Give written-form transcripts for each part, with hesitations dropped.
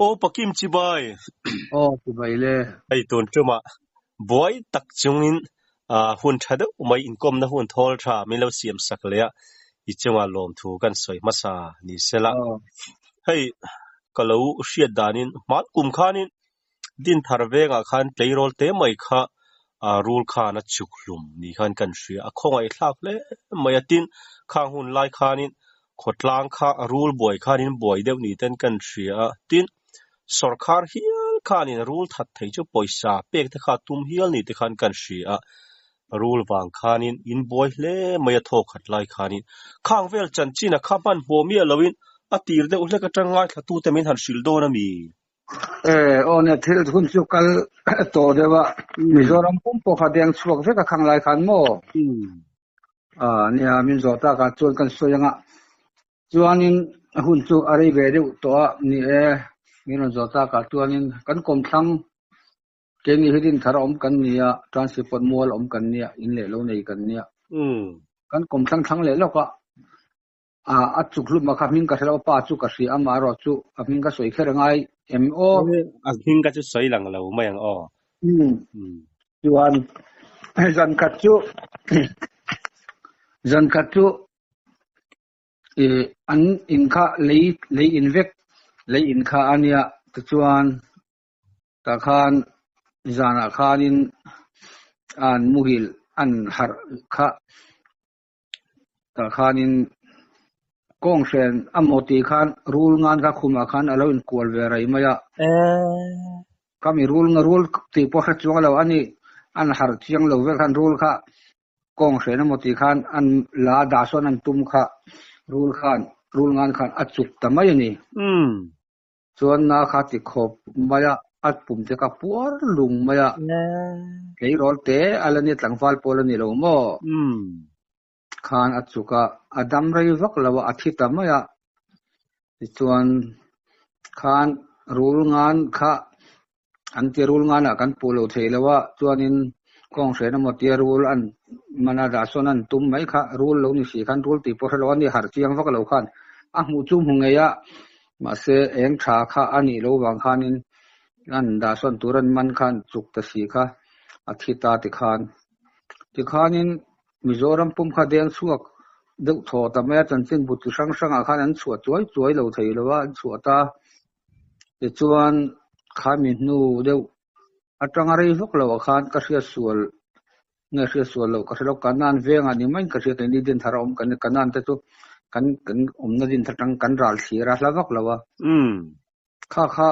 Aw Pakim chibai. Aw chibai le. Hei tun tumah buai tak chungin hun tha deuh mai inkawmna hun thawl tha min lo siam sak leh a, i chungah lawmthu kan sawi hmasa ni sela. Hei ka lo hriat danin hman kum khanin Dinthar vengah khan tleirawl te mai kha rul khan a chuk hlum ni khan kan hria. A khawngaih thlak hle mai a, tin khang hun lai khanin khawtlang kha rul buai khanin buai deuh ni ten kan hria a, tin sawrkhar hial khanin rul that thei chu pawisa pek te kha tum hial ni te khan kan hria a, rul vang khanin in buai hle mai a thaw khat lai khanin khang vel chanchin a kha hmanhmawh miah loin a tir deuh hlek atang ngaithlatute min han hrilh dawn a mi? E aw nia thil hun chu kal tawh deuh a Mizoram pum pawh kha deng chhuak vek a khang lai khan maw a nia min zawh tak ah chuan kan sawi anga chuanin a hun chu a rei ve deuh tawh a ni e min rawn zawh tak ah chuanin kan kawmthlang keini hi Dinthar a awm kan nia Transport mual awm kan nia in leh lo nei kan nia kan kawmthlang thlang leh lawk a. A a chuk hlum a kha hming ka hre lo pa chu ka hria ama erawh chu a hming ka sawi kher angai em aw. A hming ka chu sawi lang lo mai ang aw. Umm chuan zan khat chu zan khat chu ih an in kha lei lei in vek lei in kha a nia tichuan tah khan zanah khanin an muhil an harh kha. Tah khanin kawng hren a maw tih khan rul ngan kha khumah khan a lo inkual ve rei mai a. Ka mi rul nga rul tih pawh hre chuang lo a ni. An harh chiang lo vel khan rul kha kawng hren a maw tih khan an la dah sawn an tum kha rul khan rul ngan khan a chuk ta mai a ni. Chuan na kha ti khawp mai a, a pum te kha puar lung mai a, tleirawl te a la nia tlangval pawl a ni lo maw? Khan a chuk a, a dam rei vak lo a, a thi ta mai a. Tichuan khan rul ngan kha an ti rul nganah kan puh lo thei lo a, chuanin kawng hren emaw tia rul an man a dah sawn an tum mai kha rul lo ni si khan rul tih pawh hre lo a ni harh chiang vak lo khan a hmuh chu hmu ngei a, mahse eng tha kha a nih lo vang khanin an dah sawn tur an man khan chuk ta si kha a thi ta tikhan tikhanin Mizoram pum kha deng chhuak deuh thaw ta mai a, chanchinbu chi hrang hrangah khan an chhuah chuai chuai lo thei lo a, an chhuah ta. Tichuan khami hnu deuh atanga rei vak loh ah khan ka hriat sual nge hriat sual loh ka hre lo Kanan vengah ni maiin ka hria keini Dinthar a awm kan ni Kanan te chu kan kan awmna Dinthar atang kan ral thlir a hla vak lo a kha kha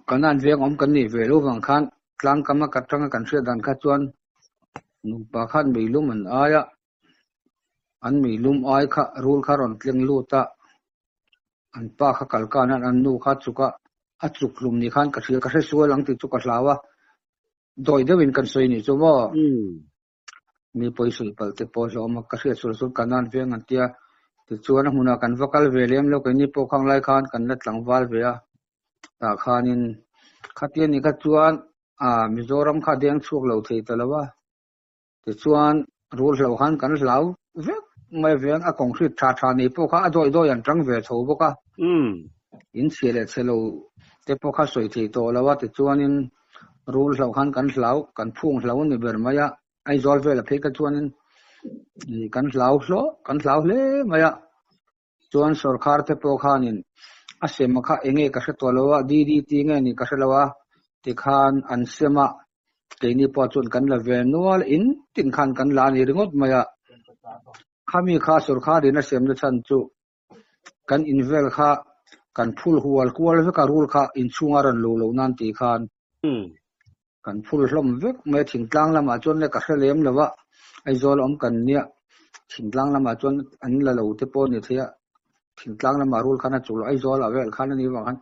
Kanan veng awm kan nih ve lo vang khan tlangkam a atanga kan hriat dan kha chuan nupa khan meilum an ai a an meilum ai kha rul kha rawn tleng lut a. An pa kha kal kan a, an nu kha chuk a, a chuk hlum ni khan ka hria, ka hre sual ang tih chu ka hlau a, dawi deuhin kan sawi nih chu maw? Mi pawi sawi palh te pawh hlawm a, ka hriat sual chuan Kanan veng an tia, tichuan a hmunah kan va kal ve lem lo, keini pawh khang lai khan kan la tlangval ve a, tah khanin khatia ni kha chuan Mizoram kha deng chhuak lo thei ta lo a. Tichuan rul hlo khan kan hlau vek mai veng a concrete tha tha nei pawh kha a dawi dawi an tang ve tho bawk a. In chhia leh chhe lo te pawh kha sawi thei tawh lo a tichuanin rul hlo khan kan hlau kan phung hlo a ni ber mai a Aizawl vela phei kha chuanin kan hlau hlawh kan hlau hle mai a. Chuan sawrkhar te pawh khanin a sem kha enge ka hre tawh lo a, DDT nge ni ka hre lo a tikhan an sem a, keini pawh chuan kan la ve nual in tin khan kan la ni ringawt mai a. Khami kha sawrkharin a semna chhan chu kan in vel kha kan phul hual kual vek a, rul kha inchhunga rawn luh loh nan tih khan kan phul hlawm vek mai a, thingtlang lamah chuan le ka hre lem lo a, Aizawl awm kan nia, thingtlang lamah chuan an la lo te pawh a ni thei a, thingtlang lamah rul khan a chul Aizawl ah vel khan a nih vang khan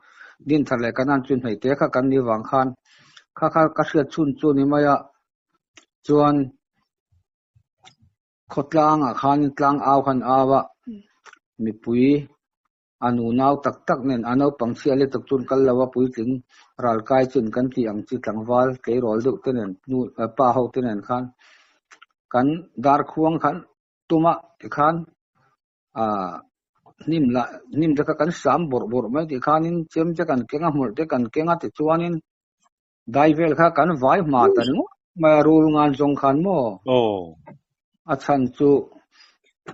Dinthar leh Kanan chu hnaih te kha kan nih vang khan kha kha ka hriat chhun chu a ni mai a, chuan khawtlangah khan tlang au khan au a, mipui A nunau tak tak nen a naupang chhia let tak chuan kal lo a puitling ral kai chin kan tih ang chi tlangval tleirawl deuh te nen nu pa ho te nen khan kan dar khuang khan tuma tikhan ah. Hnim lah, hnim te kha kan sam bawrh bawrh mai tih khanin chem te kan keng a, hmawlh te kan keng a tichuanin dai vel kha kan vai hma ta ringawt mai a rul ngan zawng khan maw? Aw. A chhan chu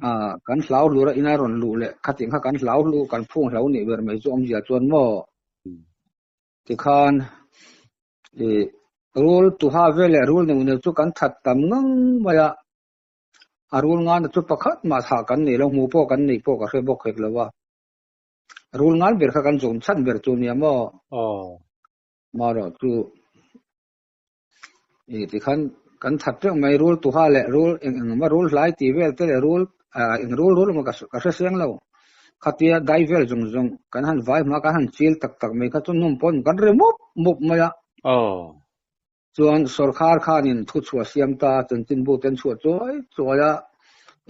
ah kan hlau hlur a ina rawn luh leh khatin kha kan hlau hlu kan phung hlo nih ber mai chu awmzia chuan maw? Tikhan ih rul tuha vel leh rul neuh neuh chu kan that tam ngang mai a. A rul ngan chu pakhat mah thah kan nei lo, hmuh pawh kan neih pawh ka hre bawk hek lo a. Rul ngan ber kha kan zawm chhan ber chu nia maw? Aw. Marawh chu i tikhan kan that reng mai rul tuha leh rul eng eng emaw rul hlai tih vel te leh rul eng rul rul emaw ka hre seng lo. Khatia dai vel zawng zawng kan han vai hma kan han chil tak tak mai kha chu nawm pawn kan ri mup mup mai a. Aw. Chuan sawrkhar khanin thu chhuah siam ta chanchinbu ten chhuah chuai chuai a,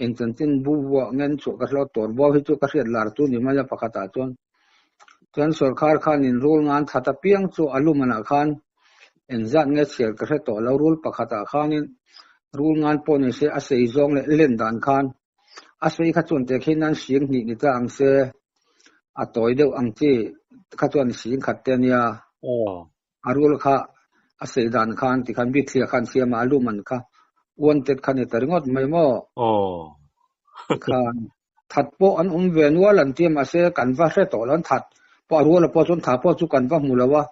eng chanchinbu buah ngen chhuah ka hre lo, tawr bawm hi chu ka hriat lar chu ni mai a pakhatah chuan. Chuan sawrkhar khanin rul ngan that apiang chu a lumanah khan engzat nge chhiar ka hre tawh lo, rul pakhatah khanin rul ngan pawh ni se a sei zawng leh len dan khan a sei kha chuan teh khin nan sing hnih ni ta ang se, a tawi deuh ang chi kha chuan sing khat te a nia. A rul kha a sei dan khan tikhan bithliah khan siam a, a lu man kha wanted kha ni ta ringawt mai maw? Aw. Tikhan that pawh an awm ve nual an ti a, mahse kan va hre tawh lo an that pawh a ruala pawh chuan tha pawh chu kan va hmu lo a,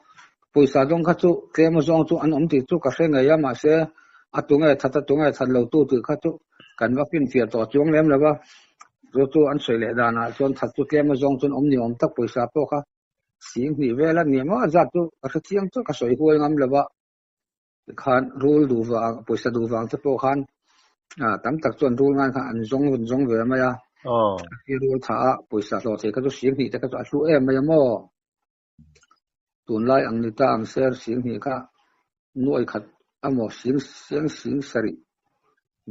pawisa zawng kha chu tlem azawng chu an awm tih chu ka hre ngei a, mahse a tunge that a tunge that lo tu tih kha chu kan va finfiah tawh chuang lem lo a, chu chu an sawi leh danah chuan that chu tlem azawng chuan awm ni awm tak pawisa pawh kha Sing hnih vel a ni maw zat chu ka hre chiang chu ka sawi huai ngam lo va, tikhan rul duh vang pawisa duh vang te pawh khan ah tam tak chuan rul ngan khan an zawng an zawng ve mai a, a rul tha a pawisa hlawh thei kha chu sing hnih te kha chu a hlu em mai a maw, tunlai ang ni ta ang ser sing hnih kha nuai khat emaw sing seng sing sarih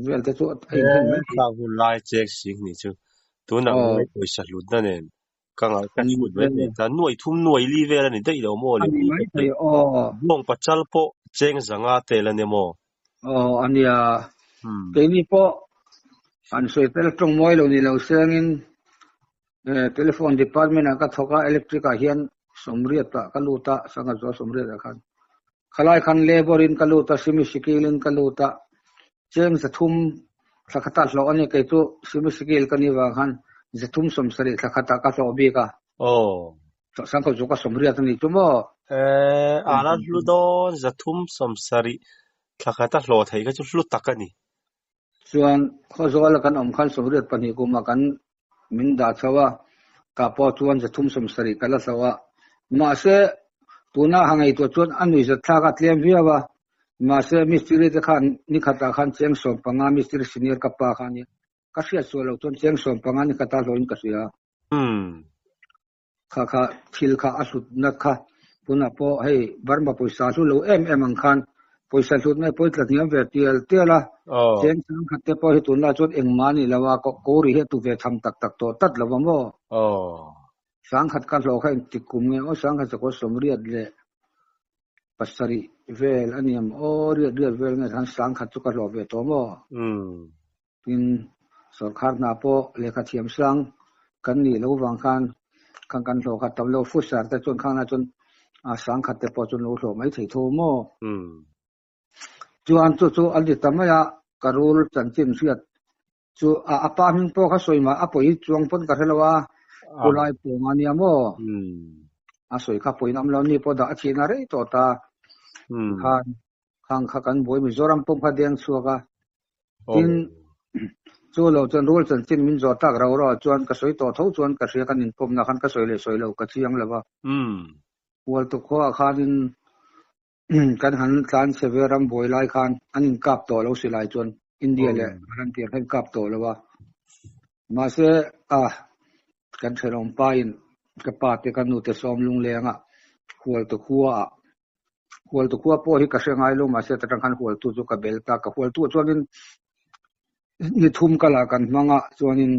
vel te chu a inhen mai thei. Khang hun lai cheng sing hnih chu tunah ngai pawisa hlutna nen Ka ngai ka chhut mai thei ta nuai thum nuai li vel a ni daih lo maw le mai thei aw Bawng pachal pawh cheng zanga tel a ni maw? Aw a nia keini pawh an sawi tel tawng mawi lo ni lo sengin telephone department ah ka thawk a electric ah hian sawmriat ah ka lut a sangha zual sawmriat ah khan khalai khan labour in ka lut a simi sikil in ka lut a Cheng zathum thla khata hlawh a ni kei chu simi sikil ka ni vang khan zathum sawmsarih thla khatah ka hlawh bik a. Aw. Sangkhaw chu ka sawmriat a ni chu maw? Eh, ala hlu dawn zathum sawmsarih thla khata hlawh theih kha chu hlu tak a ni. Chuan Khawzawla kan awm khan sawmriat pahnih kumah kan min dah chho a, tah pawh chuan zathum sawmsarih ka la hloh a. Mahse, tuna ha ngaihtuah chuan a nuihzat thlak a tlem viau a, mahse mistiri te khan ni khatah khan cheng 15 mistiri senior ka pa kha a nia, ka hriat sual loh chuan cheng 15 ni khata hlawhin ka hria. Kha kha thil kha a hlutna kha tunah pawh hei Burma pawisa hlu lo em em ang khan pawisa hlutna hi pawi tla hniam ve tial tial a, cheng changkhat te pawh hi tunlai chuan engmah a nih lo a, kawri hi a tu ve tham tak tak tawh tlat lo va maw? Sangkhat ka hlawh kha engtik kum nge aw sangkhat sakawr sawmriat leh pasarih vel a niam aw riat riat vel nge khan sangkhat chu ka hlawh ve tawh maw? Tin, sawrkhar hna pawh lehkha thiam sang kan nih loh vang khan khan kan hlawh kha tam lo fusar te chuan khangah chuan a sangkhat te pawh chuan lo hlawh mai thei tho maw? Chuan chu chu a ni ta mai a, ka rul chanchin hriat chu a a pa hming pawh kha sawi mah a pawi chuang pawn ka hre lo a, pu lai pawng a nia maw? A sawi kha pawi nawm lo ni pawh dah a thihna rei tawh ta khan khang kha kan buai Mizoram pawm kha deng chhuak a. Tin, chu lo chuan rul chanchin min zawh tak rau rau ah chuan ka sawi tawh tho chuan ka hria kan inpawmna khan ka sawi leh sawi lo ka chiang lo va. Hualtu khuaah khanin kan han tlan chhe ve ram buai lai khan an inkap tawh lo si lai chuan India leh Palantir kha inkap tawh lo a. Mahse, a kan thenawm pain ka pa te ka nu te sawm lungleng a Hualtu khuaah Hualtu khua pawh hi ka hre ngai lo mahse ta tang khan hualtu chu ka bel ta ka hualtu chuanin ni thum kala kan hmang a chuanin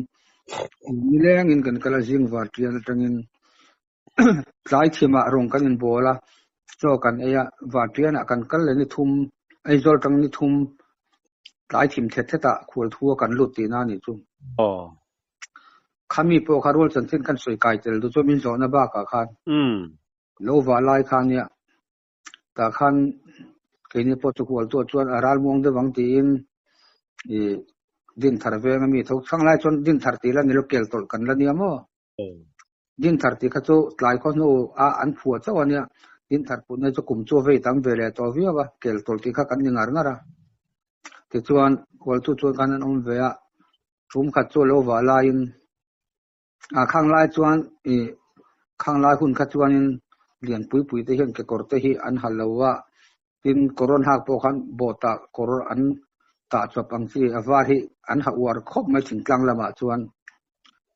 nilengin kan kal a zing var tian atangin tlai thimah rawng kan inbawl a chaw kan ei a var tianah kan kal leh ni thum Aizawl tang ni thum tlai thim thet thetah khualthua kan lut tihna a nih chu. Aw. Khami pawh kha rul chanchin kan sawi kai tel duh chu min zawhna bakah khan lo vah lai kha nia tah khan keini pawh chu hual tuah chuan a ral muang deuh ang tiin ih Dinthar veng ami tho chhang lai chuan Dinthar tih la ni lo kel tawlh kan la nia maw? Dinthar tih kha chu tlai khaw hnu a an phuah chauh a nia, Dinthar putna chu kum chu a vei tam ve leh tawh viau a, kel tawlh tih kha kan ni ngar ngar a. Tichuan hualtu chuan khan an awm ve a, thum khat chu a lo vah laiin a khang lai chuan ih khang lai hun kha chuanin lian pui pui te hian kekawr te hi an ha lo a, tin kawr an hak pawh khan bawhtah kawr an tah chawp ang chi a var hi an ha uar khawp mai thingtlang lamah chuan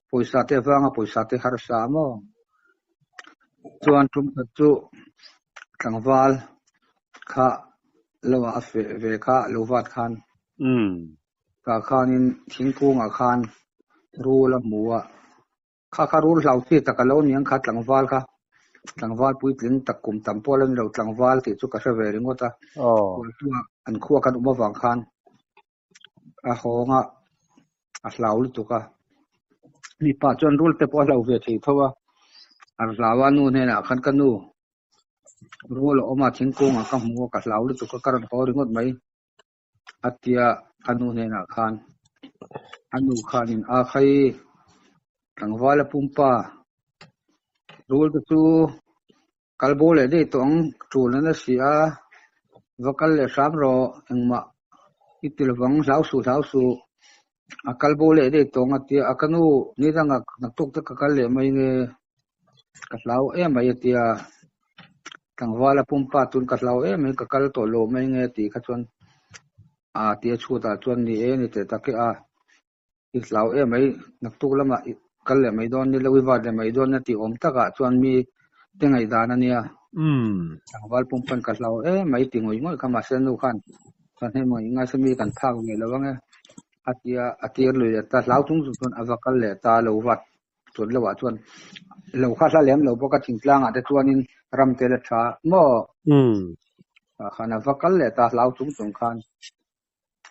pawisa te avanga pawisa te harsa maw chuan tum khat chu tlangval kha lo ah a feh ve kha lo vat khan tah khanin thingkungah khan rul a hmu a. Kha kha rul hlau chi tak a lo ni ang kha tlangval kha. Tlangval puitling tak kum tam pawh la ni lo tlangval tih chu ka hre ve ringawt a. Hualtua an khua kan awm avang khan a hawng a, a hlau lutuk a. Mipa chuan rul te pawh a hlau ve thei tho a. A hlau a nu hnenah khan ka nu rul a awm a thingkungah ka hmu a ka hlau lutuk a ka rawn haw ringawt mai. A tia a nu hnenah khan a nu khanin a khai tlangval a pumpa rul te chu kal bo leh daih tawh ang tul an la si a va kal leh hram rawh engmah i ti lovang hlau suh hlau suh a kal bo leh daih tawh ang a tia a ka nu ni dangah naktuk te ka kal leh mai nge ka hlau em mai a tia tlangval a pumpa tun ka hlau em mai ka kal tawh lo mai nge tih kha chuan a tia chhutah chuan ni e ni teh tak e a i hlau em mai naktuk lamah i kal leh mai dawn ni lo i vat leh mai dawn a tih awm takah chuan mi te ngaihdan a nia tlangval pumpan ka hlau em mai ti ngawih ngawih kha mahse nu khan chuan hei maw ingaisa mi kan phak ve lo ang e a tia a tir lui leh ta hlau chung chung chuan a va kal leh ta lo vat. Chuan lo ah chuan lo kha hla lem lo bawk a thingtlang ah te chuanin ram te la tha maw? Tah khan a va kal leh ta hlau chung chung khan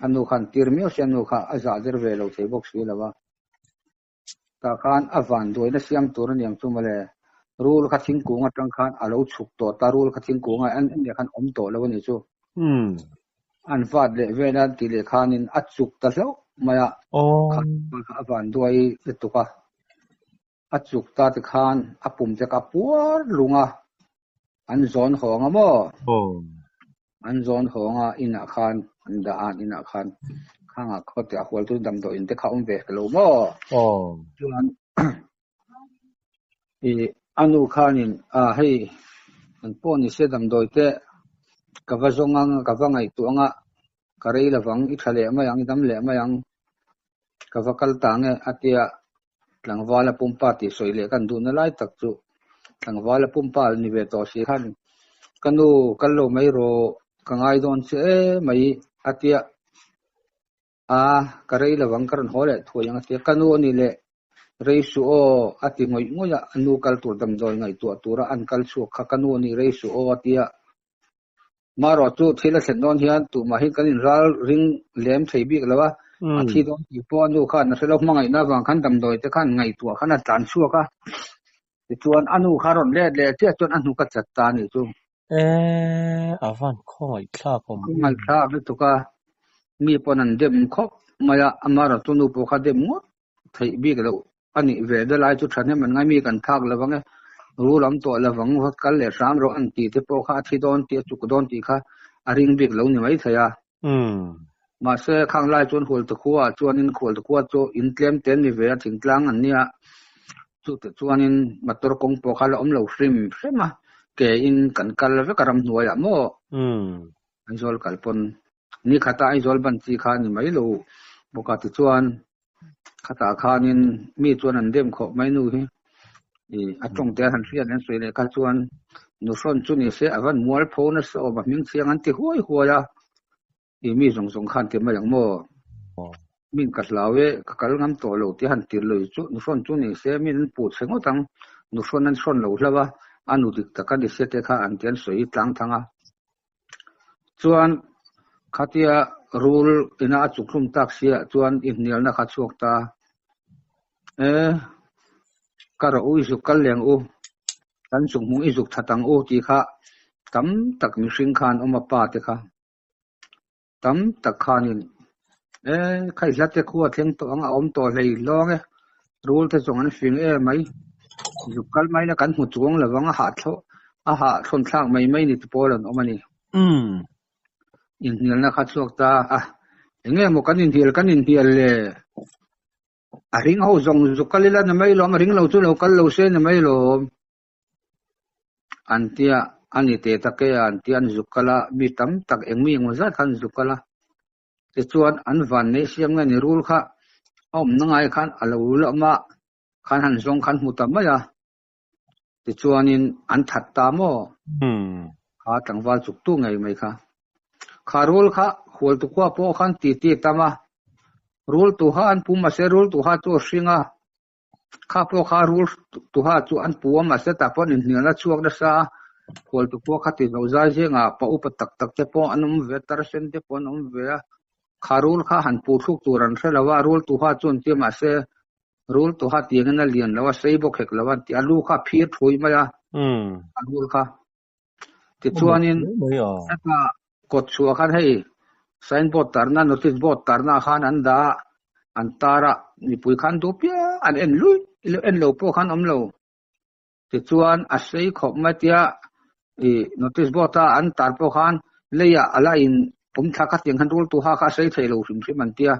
a nu khan tir miau sia nu kha a zah zir ve lo thei bawk si lo a. Tah khan a van duaina siam tur a niang chu mawle rul kha thingkung atang khan a lo chhuk tawh ta rul kha thingkung ah en en khan awm tawh lo a ni chu. An vat leh vel a tih leh khanin a chuk ta hlauh mai a, kha a van duai lutuk a, a chuk ta te khan a pum te kha a puar lung a, an zawn hawng a maw? An zawn hawng a, inah khan an dah a, inah khan khangah khaw te a hual chu damdawiin te kha a awm ve lo maw? Chuan Ih a nu khanin a hei an pawh ni se damdawi te ka va zawng ang a ka va ngaihtuah ang a ka rei lovang i tha leh mai ang i dam leh mai ang ka va kal ta nge a tia tlangval a pumpa tih sawi leh kan duhna lai tak chu tlangval a pumpa ni ve tawh si khan ka nu kal lo mai rawh ka ngai dawn che emai a tia. A, ka rei lovang ka rawn haw leh thuai ang a ti a, ka nu a ni leh rei suh aw a ti ngawih ngawih a, a nu kal tur damdawi ngaihtuah tura an kal chhuak kha ka nu a ni rei suh aw a ti a. Marawh chu thil a thlen dawn hian tumah hi kan inral ring lem thei bik lo a, a thi dawn tih pawh a nu khan a hre lo, hmangaihna avang khan damdawi te khan ngaihtuah khan a tlan chhuak a, tichuan a nu kha a rawn let leh chiah chuan a hnuk a chat ta a nih chu. E, a van khawngaihthlak awm. Khawngaihthlak lutuk a, mi pawn an dem khawp mai a, amaherawh chu nu pawh kha dem ngawt theih bik loh a nih ve deuh lai chu thahnem an ngai mi kan phak lo ang e, rul am tawh lovang va kal leh hram rawh an tih te pawh kha a thi dawn tih a chuk dawn tih kha a ring bik lo ni mai thei a. Mahse khang lai chuan Hualtakhua ah chuanin Hualtakhua chu in tlem te an ni ve a, thingtlang an nia, chute chuanin motor kawng pawh kha la awm lo hrim hrim a, ke in kan kal vek a ramhnuaiah maw? Aizawl kal pawn ni khata Aizawl ban chi kha a ni mai lo bawk a, tichuan khatah khanin mi chuan an dem khawp mai nu hi ih a tawng te han hriat an sawi leh kha chuan nuhrawn chu ni se a van mual pho nasa awm a hming chiang an ti huai huai a ih mi zawng zawng khan ti mai ang maw min ka hlau e ka kal ngam tawh lo tih han tir lui chu nuhrawn chu ni se min an puh chhe ngawt ang nuhrawn an hrawn lo hlauh a a nu dik tak a ni se te kha an ti an sawi tlang thang a. Chuan khatia rul ina a chukhlum tak siah chuan inhnialna kha chhuak ta. E ka rawh u i zuk kal leng u, kan zuk hmung i zuk that ang u tih kha tam tak mihring khan awm a pa te kha tam tak khanin e khai hla te khu a thleng tawh ang a awm tawh hlei hlawng e, rul te zawng an fing e mai, zuk kal mai la kan hmu chuang lo vang a hahthlawh a hahthlawn thlak mai mai ni te pawl an awm a ni. Inhnialna kha chhuak ta a, enge maw kan inhnial kan inhnial le? A ring ho zawng zuk kal ila ni mai lawm, a ring lo chu lo kal lo se ni mai lawm. An tia, a ni teh tak e a, an tia an zuk kal a, mi tam tak eng mi engmaw zat khan an zuk kal a. Tichuan an van nei siam nge ni rul kha a awmna ngai khan a lo lawm a, khan han zawng khan hmu ta mai a. Tichuanin an that ta maw? Kha tlangval chuk tu ngei mai kha. Kha rul kha hualtu khua pawh khan ti ti tam a. Rul tuha an pu mahse rul tuha chu a hring a. Kha pawh kha rul tuha chu an pu a mahse tah pawh an inhnial a chhuak nasa a. Hualtu khua kha ti zo zai zingah pa upa tak tak te pawh an awm ve a, tarsen te pawh an awm ve a. Kha rul kha han pu thluk tur an hre lo a, rul tuha chu an ti a mahse Rul tuha tiangin a lian lo a, sei bawk hek lo a, tih a lu kha a phir thui mai a, a rul kha. Tichuanin heta kawt chhuah khan hei signboard tarna, notice board tarna khan an dah a, an tar a, mipui khan duh piang an en lui, en lo pawh khan awm lo. Tichuan a sei khawp mai tia ih notice board a an tar pawh khan leiah a la in pum thla kha tiang khan rul tuha kha a sei thei lo hrim hrim an tia.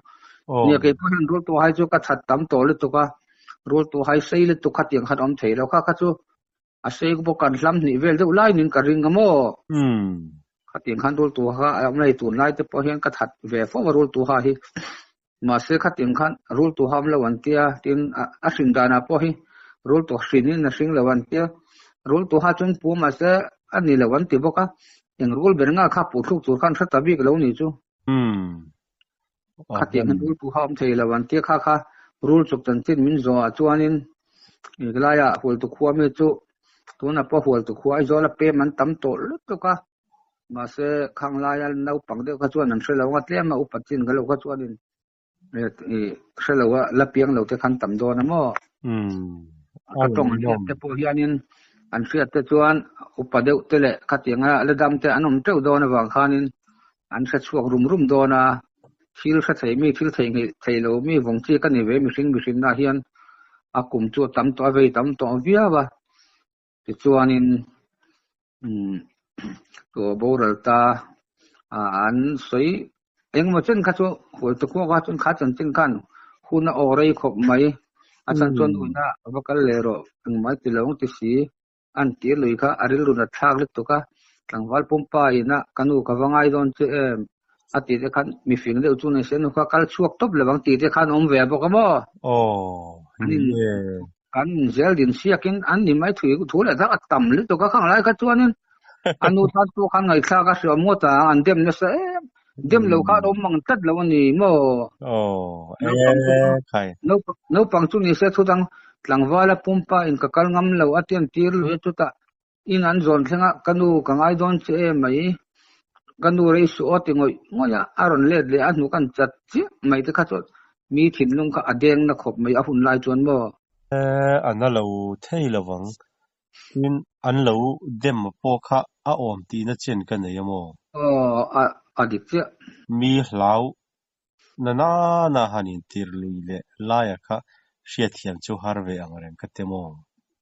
Nia kei pawh hian rul tuha hi chu ka that tam tawh lutuk a, rul tuha hi sei lutuk kha tiang khan awm thei lo kha kha chu a sei bawk an hlam hnih vel deuh lai niin ka ring a maw. Khatiang khan rul tuha a awm lai tunlai te pawh hian ka that ve fo a rul tuha hi. Mahse khatiang khan rul tuha awm lo an tia tin a hrin danah pawh hi rul tuha hrin in a hring lo an tia. Rul tuha chuan pu mahse a ni lo an ti bawk a, eng rul ber nga kha puh thluk tur khan hre ta bik lo ni chu. Khatiang khan rul tuha awm thei lo an tia kha kha rul chuk chanchin min zawhah chuanin helaiah hualtu khua mi chu tunah pawh hualtu khua Aizawl a pem an tam tawh lutuk a. Mahse khang laia naupang deuh kha chuan an hre lo a, tlem a upa chin ka lo kha chuanin hre lo a, la piang lo te khan tam dawn a maw? Ka tawng an hriat te pawh hianin an hriat te chuan upa deuh te leh khatianga la dam te an awm teuh dawn avang khanin an hre chhuak rum rum dawn a, thil hre thei mi, thil thei ngei thei lo mi vawng chi ka ni ve mihring mihrinna hian a kum chu a tam tawh a, vei tam tawh viau a. Tichuanin umm tawh boral ta an sawi engemaw chen kha chu hualtu khuak a chuan kha chanchin khan hun a aw rei khawp mai a chhan chuan uina va kal leh rawh engmah ti lo ang ti si an tih lui kha a rilru nat thlak lutuk a tlangval pumpa ina ka nu ka va ngai dawn che em a tih te khan mifing deuh chu ni se nu kha kal chhuak tawp lo ang tih te khan awm ve bawk a maw aw ni e kan zel din siakin an ni mai thui thu leh thak a tam lutuk a khang lai kha chuanin a nu tan pawh khan ngaihthlak a hriam ngawt a an dem nasa em dem lo khan awm mang tlat lo a ni maw aw e khai naupang chu ni se thu dang tlangvala pumpa in ka kal ngam lo a tian tir lui chutah In an zawn thleng a, ka nu ka ngai dawn che em mai, ka nu rei suh aw ti ngawih ngawih a, a rawn let leh a hnuk an chat chiah mai te kha chuan mi thinlung kha a deng na khawp mai a hun lai chuan maw? A na lo thei lo vang, tin an lo dem pawh kha a awm tihna chen ka nei a maw? Aw, a dik chiah. Mi hlau na nana han intir lui leh laia kha hriatthiam chu har ve ang reng ka ti maw?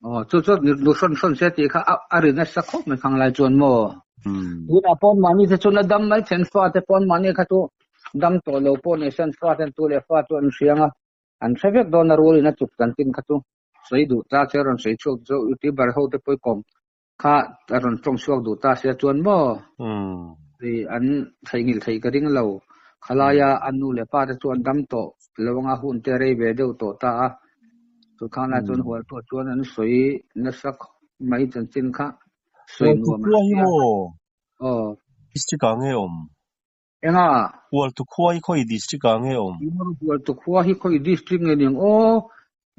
Aw, chu chu nu hrawn hrawn se tih kha a ri nasa khawp mai khang lai chuan maw? Tunah pawn mahni te chuan a dam mai then fa te pawn mahni kha chu dam tawh lo pawh ni sen fa ten tu leh fa chu an hriang a, an hre vek dawn a rulin a chuk chanchin kha chu sawi duh ta che rawn sawi chhuak chu youtuber ho te pawh i kawm kha a rawn tawng chhuak duh ta sia chuan maw an theihnghilh theih ka ring lo. Khalaia a nu leh pa te chu an dam tawh lo anga hun te rei ve deuh tawh ta a. Chu khang lai chuan hual pawh chuan an sawi nasa khawp mai chanchin kha sawi nuam an tia. Aw. District ah nge awm? Enga? Hualtu khua hi khawi district ah nge awm? Hualtu khua hi khawi district nge niang aw?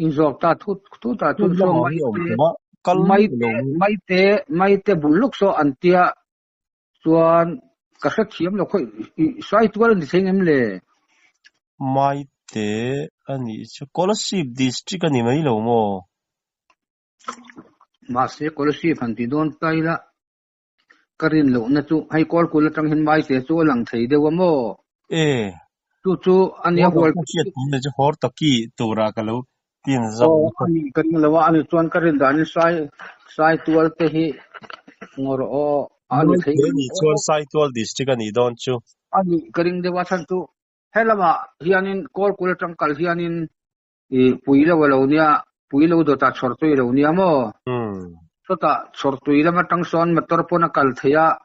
Inzawk ta thut thut ah chuan saw maite maite maite maite bul lawk saw an tia chuan ka hrethiam lo khawi sawi tual a ni thei ngem le? Maite. Te a nih chu Kolasib district a ni mai lo maw? Mahse Kolasib han ti dawn ta ila ka rin lohna chu hei Kawlkul atang hian Maite chu a lang thei deuh a maw? E. Chu chu a nia hual Ka hriat pui na chu hawr taki turah ka lo tin zawk Aw a nih ka ring lo a, ani chuan ka rin danin sai Saitual te hi ngawr aw a ni thei Maite nih chuan Saitual district a nih dawn chu. A nih ka ring deuh a chhan chu Helamah hianin Kawlkul atang kal hianin i pui lo a lo nia, pui lo dawtah chhawr tui a lo nia maw? Chutah chhawr tui lam atang sawn motor pawn a kal thei a,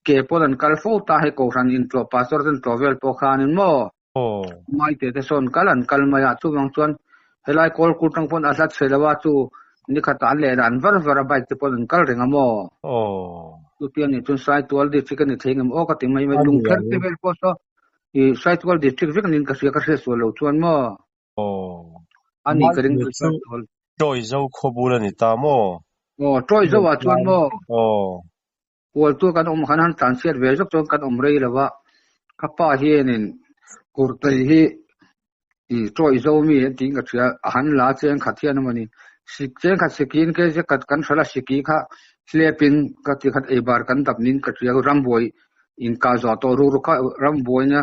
ke pawn an kal fo ta hei Kohhran intlawh pastor ten tlawh vel pawh khanin maw? Maite te sawn kal an kal mai a, chuvang chuan helai Kawlkul tang pawn a hlat chhe lo a, chu nikhatah an lehna an var var a bike te pawn an kal reng a maw? Chutia nih chuan Saitual district a ni thei ngem aw ka ti mai mai, lungpher te vel pawh saw I Saitual district vek niin ka hria, ka hriat sual lo chuan maw? Aw. A ni ka ring chu Saitual. Ṭawizo khaw bul a ni ta maw? Aw, Ṭawizo ah chuan maw? Aw. Hualtu kan awm khan han tlanchhiat ve zawk chuan kan awm rei lo a, ka pa hianin Kurtei hi i Ṭawizo mi an tiin ka hria, a han la cheng khat hian emaw ni, sik cheng khat sikiin ke zek kan hralh a, siki kha hlepin ka ti khat eibar kan dap niin ka hria, rambuai Inkah zawh tawh ruk ruk kha rambuaina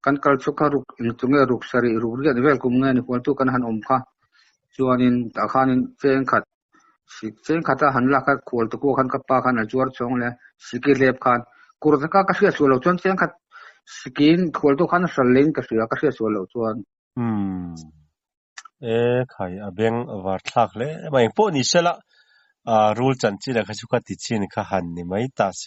kan kal chhuk kha ruk eng chu nge ruk sarih ruk riat vel kum nge ni hualtu kan han awm kha chuanin tah khanin cheng khat sik cheng khata han lak kha khual te pawh khan ka pa khan a zuar chhawng leh siki hlep khan kur taka ka hriat sual loh chuan cheng khat sikin khual tu khan a hral leng ka hria ka hriat sual loh chuan. Umm e khai a beng var thlak hle mai engpawh ni sela rul chanchin ah kha chu ka ti chin kha han ni mai ta se.